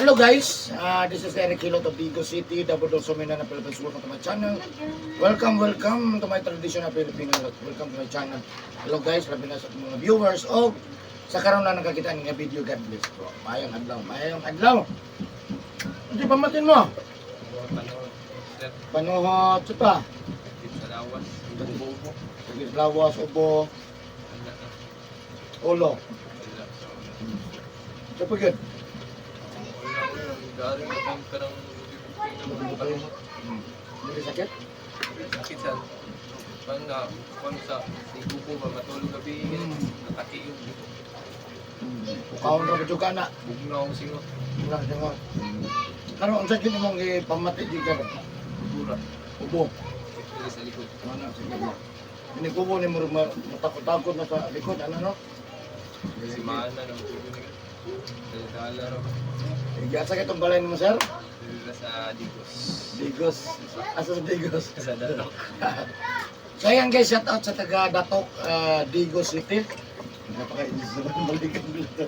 Hello guys, this is Eric Hilot of Digos City, Davao del Sur, Mindanao, Philippines. Welcome to my channel. Welcome, welcome to my traditional Filipino lot. Welcome to my channel. Hello guys, labi na sa mga viewers o sa karon na nakakita nga video. God bless po. Mayong adlaw, mayong adlaw. Hindi pamatin mo. Sir, Panuhot, pa. sakit sa lawas. Ubo-ubo. Sakit sa lawas, ubo, Wala na. ulo. Wala sa ulo. Sa pagod. Wala ko yung garing kapang karang panuhot. Hindi sakit? Sakit sa pang na kung sa igubo ba matulog gabi nataki yung Ukaon ra ba ka na? bugnaw ang singot. Wala ka nga. Karon unsa gyud imong gipamati di karon? Bura. Ubo. Dili sa likod. Ano, sige mo. Ini kubo ni mo matakot-takot na sa likod, ano no? Si Mana ng ubo niya. Dala ra ba? Sige, asa ka itong balay mo, sir? Dili sa Digos. Digos. Asa sa Digos? Sa Datok. So ayan guys, shout out sa taga Datok, Digos City. Napaka-easy naman balikan dito.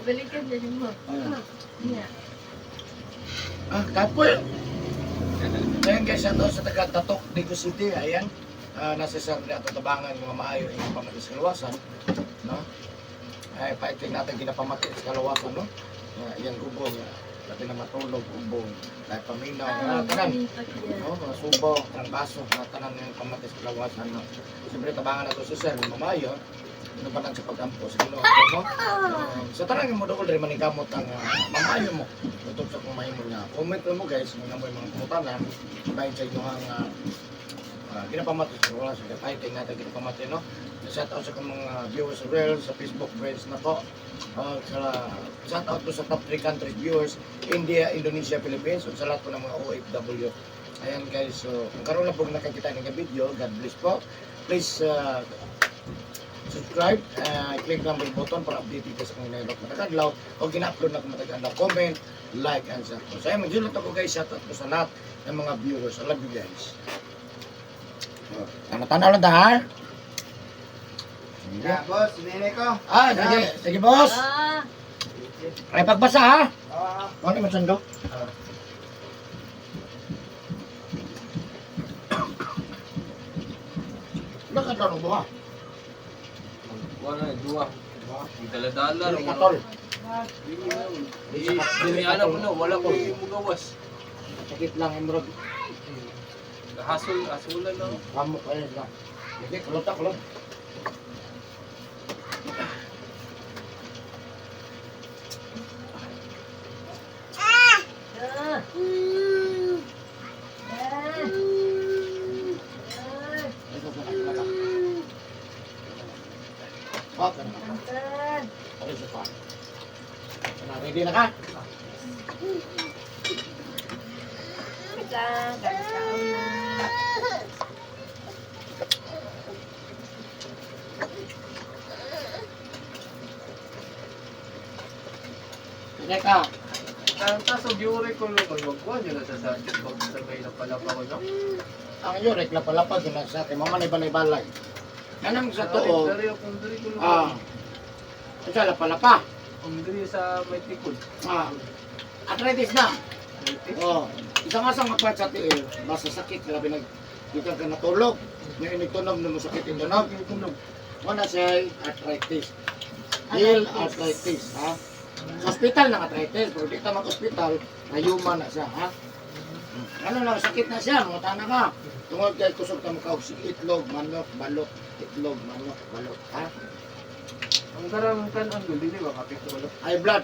Balikan na rin mo. Ah. Yeah. Ah, kapoy. So ayan guys, shout out sa taga Datok, Digos City. Ayan. Nasa sir ni ato tabangan mga maayo inyong pamati sa kaluwasan. No? Ay, paiting natin ginapamati sa kaluwasan, no? Yan, ubong. Pati na matulog, ubong. Dahil paminaw, Ah, tanan. malipat yan. No, mga subo, trangkaso, mga tanan ng pamati sa kaluwasan, no? Siyempre, tabangan nato si sir, mga maayo. Ano pa sa pag-ampo sa Ginoo, no? Sa tanan mo dool rin maningkamot ang mamayo mo. Utog sa kung mahimo nga. Comment lang mo guys, mga mo mga pangutana, bahin sa inyo ang ginapamati sa wala sa fighting natin ginapamati, no? Shout out sa kong mga viewers as well, sa Facebook friends na ko. Sa, shout out to sa top 3 countries viewers, India, Indonesia, Philippines, ug sa lahat po ng mga OFW. Ayan guys, so kung karon lang po nakakita ng video, God bless po. Please subscribe, click lang bell button para update ka sa kong inailot matag-adlaw o gina-upload na kong matag-adlaw. Comment, like, and share po. So ayan, magdulot ako guys, shout out po sa lahat ng mga viewers. I love you guys. Tanaw-tanaw lang ta, ha? Sige. Yeah, boss, sinini ko. Ah, sige, sige boss. Ah, Ay, pagbasa ha. Ah, Ano naman sando? Ah. Bakit lang buha? Wala duwa. Dala-dala Dili ra. katol. Dili dili alam mo na wala ko yung mugawas. Sakit lang emerald. Hasol, hasulan lang. Kamok kayo sila. Sige, kulot ta, kulot. ah. Ah. Ah. Ito sa kanila ka. Okay na ka. Tantan. Okay sa pa. Na, ready na ka? Wait lang, kakaon na. Sige ka. Ang taso gyure ko no magkuha niyo na sa sa pag sa may napalapa ko no. Ang iyo, rekla palapag yun sa akin. Mama na balay-balay. Anong sa tuo? Dari akong diri ko Ah. Ito, lapalapa. Ang diri sa may tikod. Ah. Arthritis na. Arthritis. Oh, isang asang mapart sa tiil, basta sakit, grabe nag di ka ka natulog. Nga inigtunog na mo sakit yung tunog. Tunog. Wala siya arthritis. Heel arthritis, ha? Sa ospital na arthritis, pero di ka mag-ospital, nayuma na siya, ha? Ano lang, sakit na siya, mga tana ka. Tungod kay kusog ta makaog sig itlog, manok, balot, itlog, manok, balot, ha? Ang karang kan ang dili ba kapit ko no. High blood,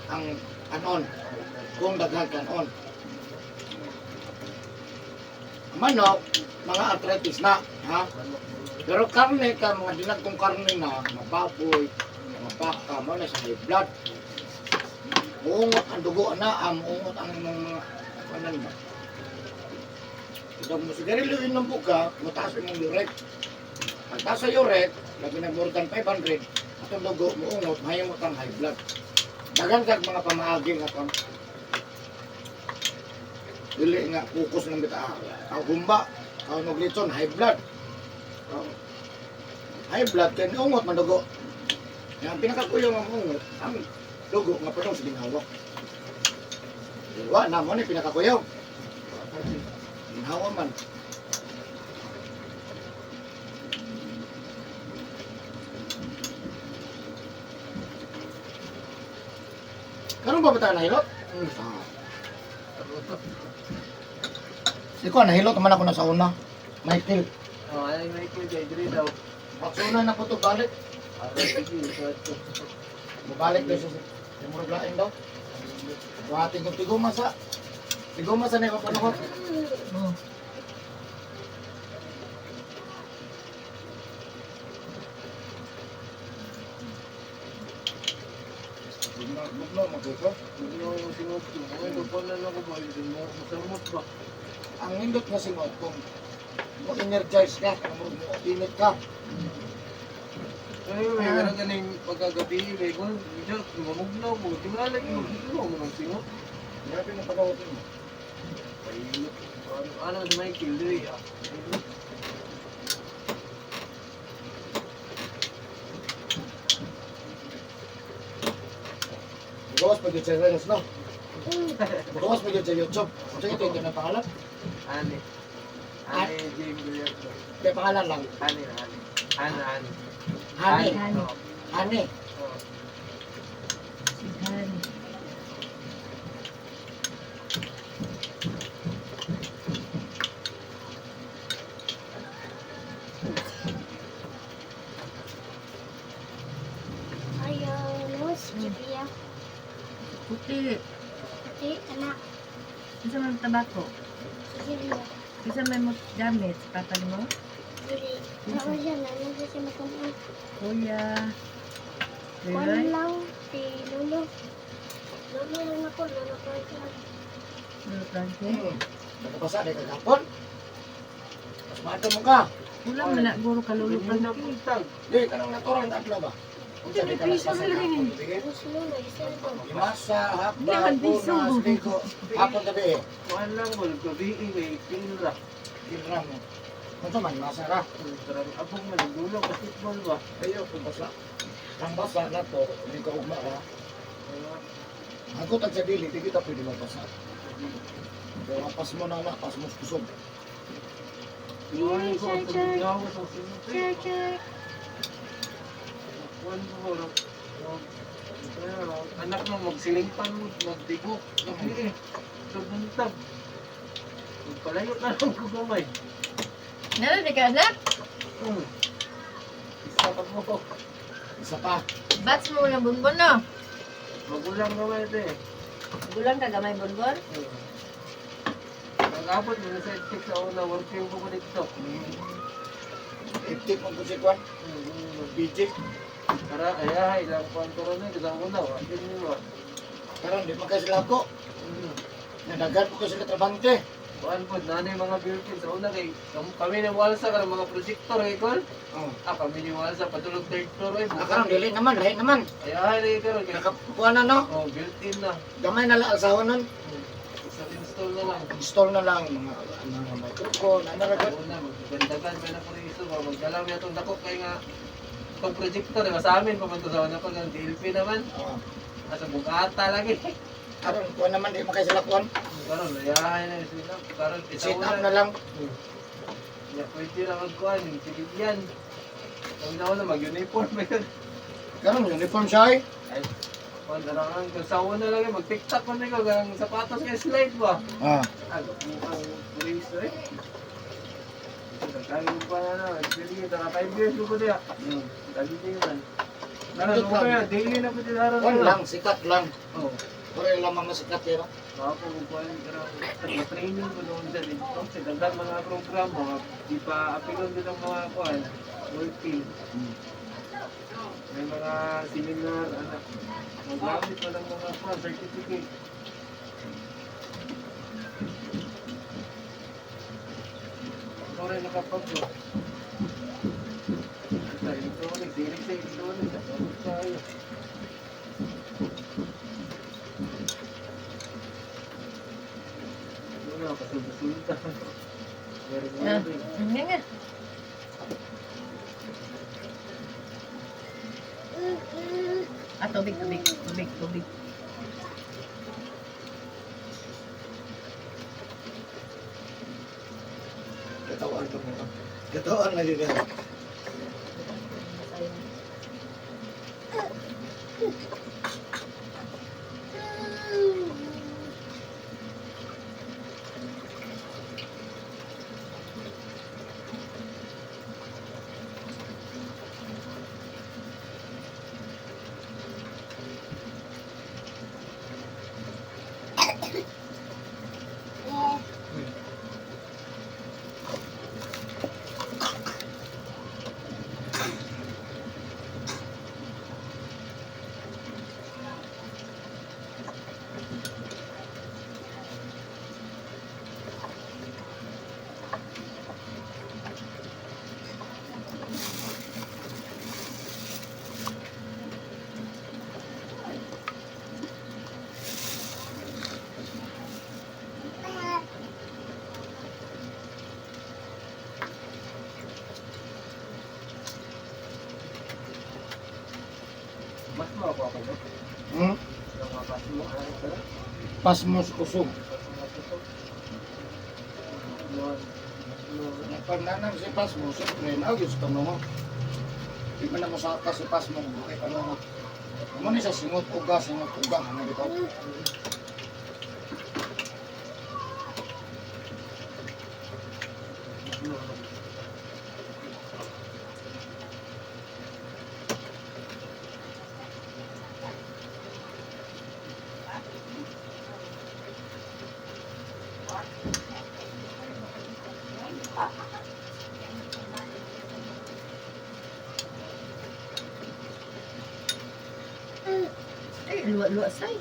ang anon, kung daghan kanon. Manok, mga arthritis na, ha? Pero karne ka, mga dinagkong karne na, mga baboy, mga baka, mo na sa high blood. Muungot ang dugo na, ang muungot ang imong mga kanan ba? Kung mo sigarilyo inom po ka, mataas imong uric. Pagtaas sa uric, lagi na more than 500, atong dugo muungot, mahimot ang high blood. Daghan kag mga pamaagi nga kon. Dili nga focus lang bita. Ang humba, ang nagritson, high blood. Oh. High blood kay niungot man dugo. Yang pinakakuyo nga muungot, ang dugo nga padong sa ginhawa. Wa na mo ni pinakakuyaw. Ginhawa man. Karon ba ba tayo nahilot? Ah. Ikaw, nahilot naman ako na sa una. Michael. Oh, ay Michael kay diri daw. Paksuna na ko to balik. Aray sige, so ito. Mabalik daw siya. Yung murag lain daw. Buhatin kong tiguma sa. Tiguma sa na yung kapanukot. Oh. Bugno, magkiko. Ano yung singot ko? Ay, kapalan ako ba? Hindi mo masamot ba? Ang nindot nga singot kung mo energize ka, kung mo init ka. Ay, may meron ka ng pagkagabi, may kung medyo mamugnaw mo, tingala yun, hindi mo nang singot. Grabe mo pagawatin mo. Ay, ano, ano si Michael, diri ah. Gawas pa dyan sa Reels, no? Gawas pa dyan sa YouTube. Sige, ito yung pangalan. Ane. Ane, James Guillermo. May pangalan lang. Ane, ane. Ane, ane. Hani. Hani. Oo. Hani. Oo. Sighan. Ayaw mo, si Julia. Puti. Puti, anak. Isa man tabako. Si Julia. Isa may mo gamit. Papa mo? Dili. Ako siya, nanay ko siya makuha. Kuya. Kwan Leroy. lang, si Lolo. Lolo lang ako, Lolo ko ito. Lolo Frankie. Nakapasa na kagapon. Mas maato mo ka. Kulang man na guro ka Lolo Ganyan na Frankie. puntag. Di, kanang natural na adlaw ba? Unsa di ka Piso nagpasa lang gapon, eh. sige? Ano si Lolo, isa ito. Imasa, hapla, Hindi, piso. punas, liko. Hapon gabi eh. Kuan lang mo, gabi kay Pinra. Kinra mo. Unsa man, masa ra. Karang abong man, dulo, basketball ba? Ayo, kung basa. Ang basa na to, hindi ka ugma ka. Ako tag sa dili, di kita pwede magbasa. Pero ang pas mo na na, pas mo sa kusog. Iwan ko ang paggawa sa singot. Check, check. Kuan ko, no? Anak mo, magsilingpan mo, magdigok. Gabi eh. Sa buntag. Magpalayo na lang ko gamay. Nalo di ka anak? Isa pa mo. Isa pa. Bats mo lang bonbon no? Magulang gamay ito eh. Gulang ka gamay bonbon? Nag-abot mo na sa check sa una, working ko ko dito. Iptip mo si Kwan. BJ. Para, ay ay, ilang kuan ko ron eh, kasama na, akin mo. Karon di man kayo sila ako. Nadagan po ko sila trabante. Kuan po, nanay mga built-in sa una kay kami ni Walsa karon mga projector eh kol. Oh. Ah, kami ni Walsa patulog third floor eh. Ah, karon dili naman, lahi naman. Ay ay lagi karon kay Nakakuha na no. oh, built-in na. Gamay na lang alsahon nun. Sa install na lang. Install na lang mga mga microphone, ano ra Sa una, maggandagan pa na po ba magdala mo itong dako kay nga pag projector di ba sa amin papunta sa una pag ang DLP naman. Oh. Asa bugata lagi. Karon kuha naman di man kayo sila kuan. Karon layahay na sila. Karon isa Sit up una. na lang. Ya, pwede na magkuhan yung civilian. Ang na mag-uniform ba yun? Karon uniform siya eh. Ay, kuhan na lang. Kung sa una lang yun, mag-tiktak ko na ikaw. Ganang sapatos kay slide ba? Ah. Ah, gapuang police eh. Nagkaroon pa na na. Experience, naka 5 years ko po diya. Dali din man. Naran Nindot mo lang. kaya, daily na po din Kuan lang, sikat lang. Oo. Pero lang mga sikat eh, no? Ako kung kuhan, pero training ko noon sa dito. Sa dagang mga program, mga di pa apilon din ang mga kuhan, working. May mga seminar, anak. Maggamit pa ng mga kuhan, certificate. Ikaw rin nakapag Sa electronics, hilig sa electronics. Ako tayo. Wala, kasulta-sulta. Very Ah, good. nga nga. Ah, tubig, tubig, tubig, tubig. Katawan ko mo. Katawan lagi ka. Mas mo ako ako, no? Hmm? Yung mga pas mo, ano pala? Pasmos kusog. Pas mo ako to. Yun. Yun. Pag nanang si Pasmo, siyempre, naagyo sa panungo. Di man na mo saka si Pasmo, kay panungo. Mo ni sa singot uga, singot uga, ano bitaw? Yun. Ay, luwa-luwa say.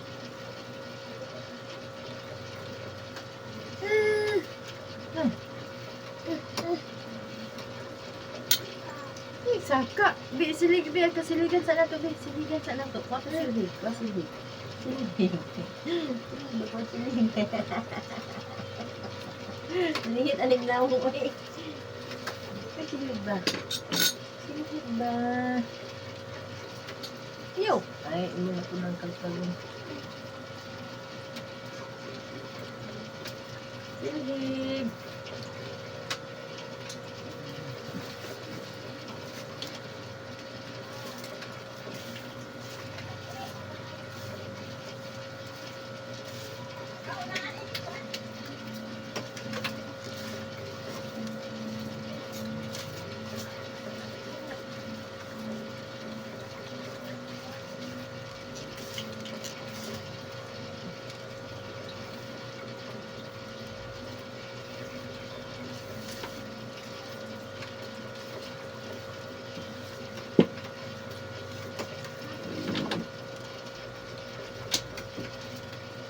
Ay, saka. Bi, silig, bi, kasiligan sa nato, bi. Siligan sa nato. Kwa ka silig, kwa silig. Silig. Silig, kwa silig. Lihit, aling naong, uy. Ay, silig ba? Silig ba? Yo! Ay, imo na po ng kalkalong. Silig!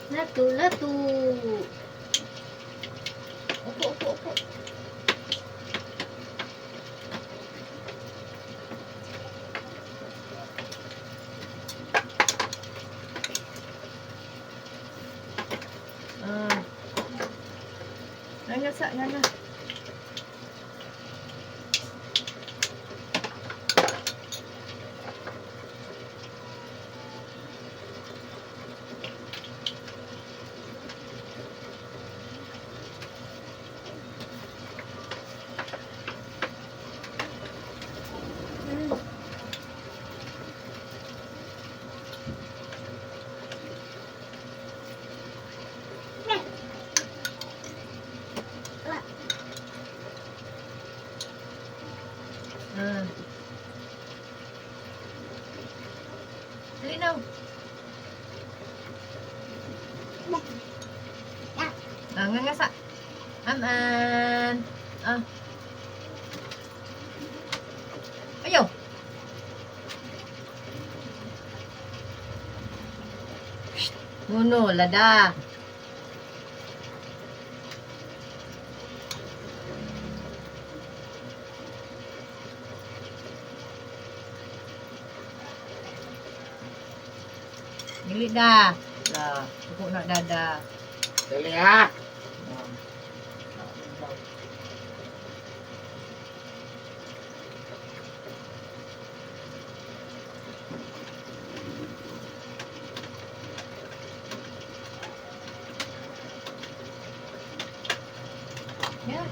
Latu, latu. Upo, upo, upo. Ah. Nga sa, nga na. Ah. Linaw. Ah, nga nga sa. Aman. Ah. Ayaw. Shh. Nuno, lada. Dili da. La, tuko na dada. Dali ha! Yeah.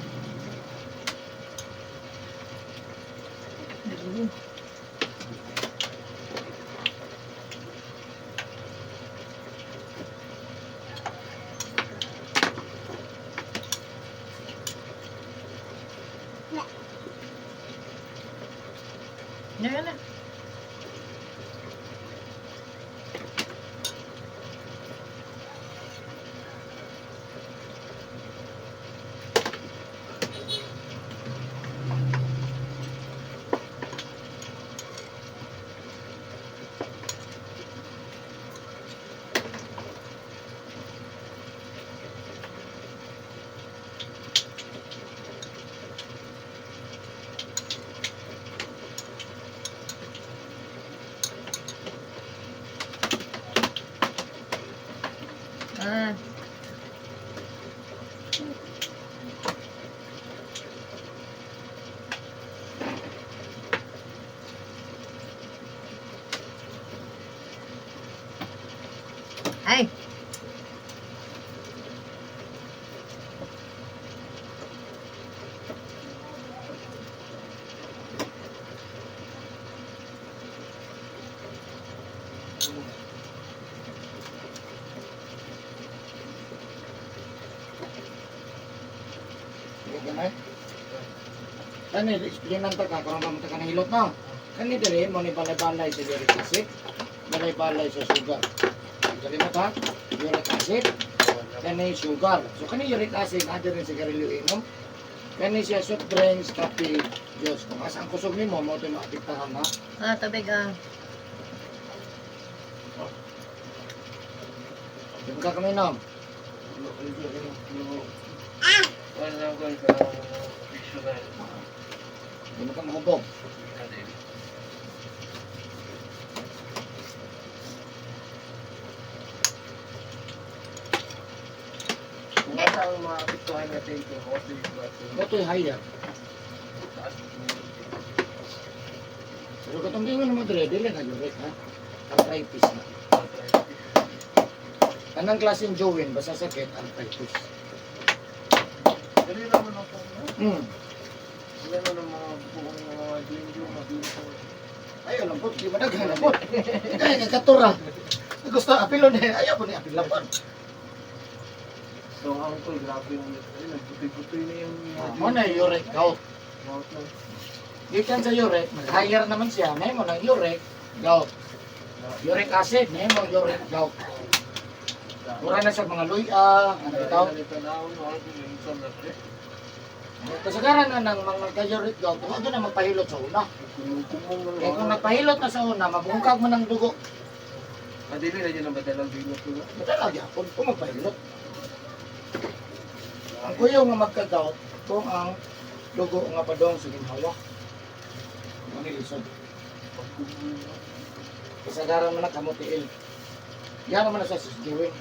Ah. Ay. Sige gamay. Kani explainan ta ka karon pa ka nahilot na. Kani diri mo ni balay-balay sa uric acid, balay-balay sa sugar. Kalimot ha? Uric acid, kani sugar. So kani uric acid adi rin sigarilyo inom. Kani siya soft drinks, kape, Diyos. Kung asa ang kusog nimo mo ito maapektahan ha. Ah, tubig ah. Di ba ka kaminom? Wala ko ka professional. Di ba ka mahubog? Kung asa ang mga apektuhan natin kung ako sa iba, Mo ito'y higher. taas. Pero katong gingon mo dire, dili na uric ha. Arthritis na. Anang klaseng joint basta sakit arthritis. Dali naman ako. Wala na ng mga buong mga joint mabinto. Ayaw lang po, di ba daghan na po. Kaya kay katura. Gusto apilo ni, ayaw po ni apil lang po. So ang uncle, grabe yung ay, nagputoy-putoy na yung mga Mo na uric gout. Gout na. Gikan sa uric, mag-higher naman siya, na mo ng uric gout. Uric acid, na mo uric gout. Mura na sa mga luya, ano bitaw. Kasagaran na ng mga ka-uric gout, huwag na magpahilot sa una. Kaya kung nagpahilot na sa una, mabungkag mo ng dugo. Madili na dyan ang badalang bilok ko. Madala gyapon kung magpahilot. Ang kuyaw nga magka-gout, kung ang dugo nga padong sa ginhawa. Manilisod. Kasagaran mo na kamutiil. Yan naman na sa sisgiwin.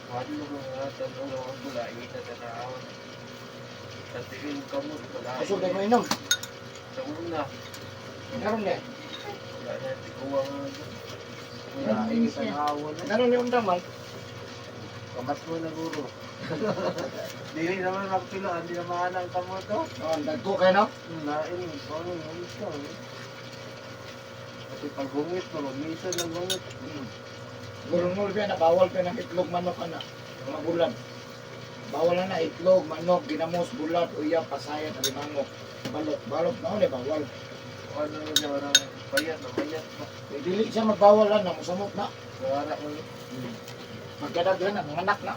Wala ko nga tanong ako gulay na tanawon. Sa tingin kamot wala. Kusog mo inom. Sa una, Meron niya. wala na tikuha nga. Wala ay tanawon na. Meron niya undaman. Kamat mo na guro. Dili naman magpilo, hindi na mahanang kamot to. Oh, dagko kayo no? Lain, ano, ano siya eh. Pati paggungit, pag minsan lang gungit. Gurungol pa na, bawal pa ng itlog manok ana. Mga bulan. Bawal na na itlog, manok, ginamos, bulat, uya, pasayat, alimango. Balot, balot na ni bawal. Ano na siya, parang payat na payat pa. Eh, dili siya magbawal na, musamot na. Wala ko yun. Magkadaghan na, mga anak na.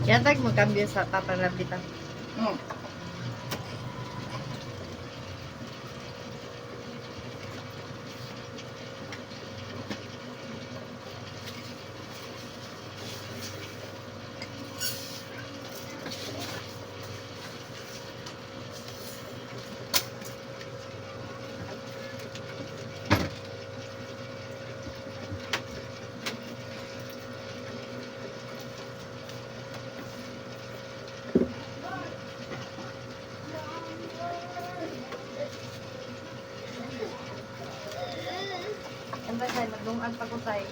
Yatag mo kambyo sa Papa Labita. Ang basay, magdungan pa ko tay.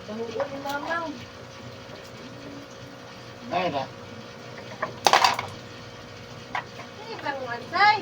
Trabahoon ni mamang. Ay na. Ay, pangwantay.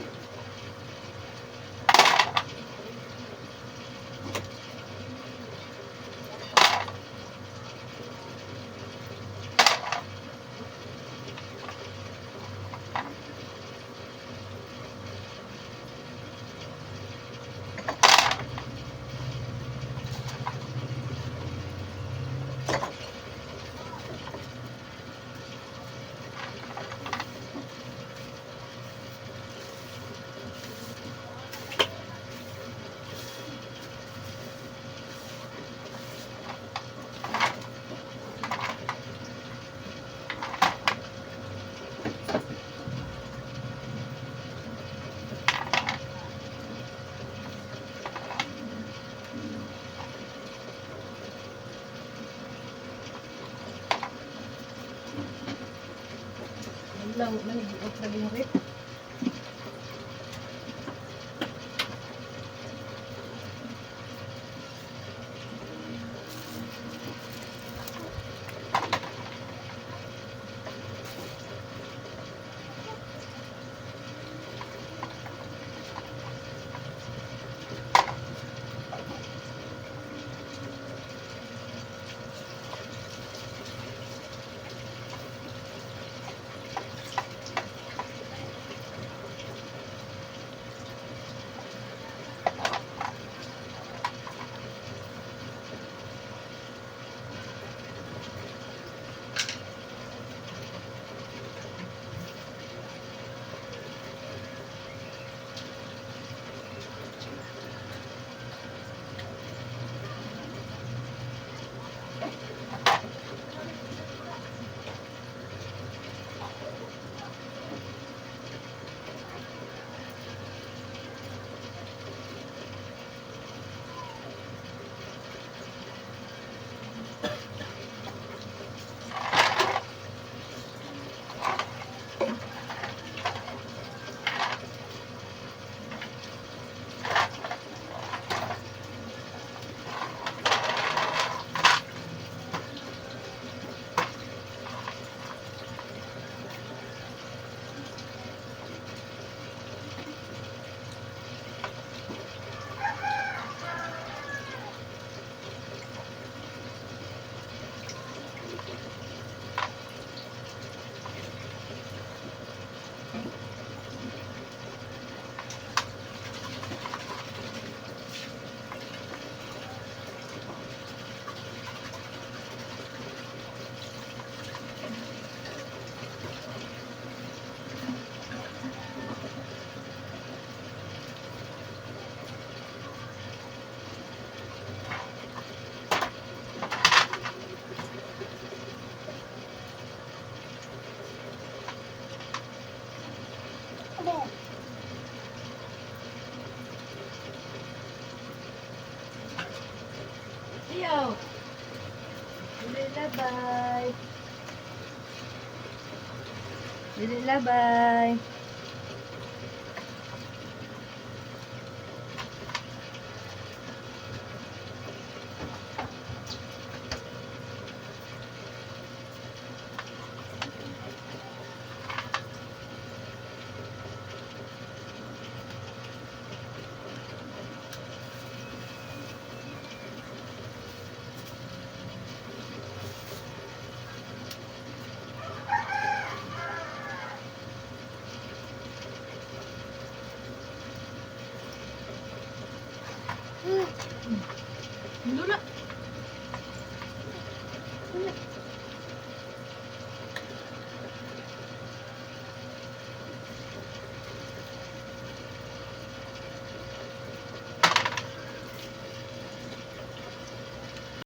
Lang, manigot lagi yung rip. Ayaw. Dili labay. Dili labay.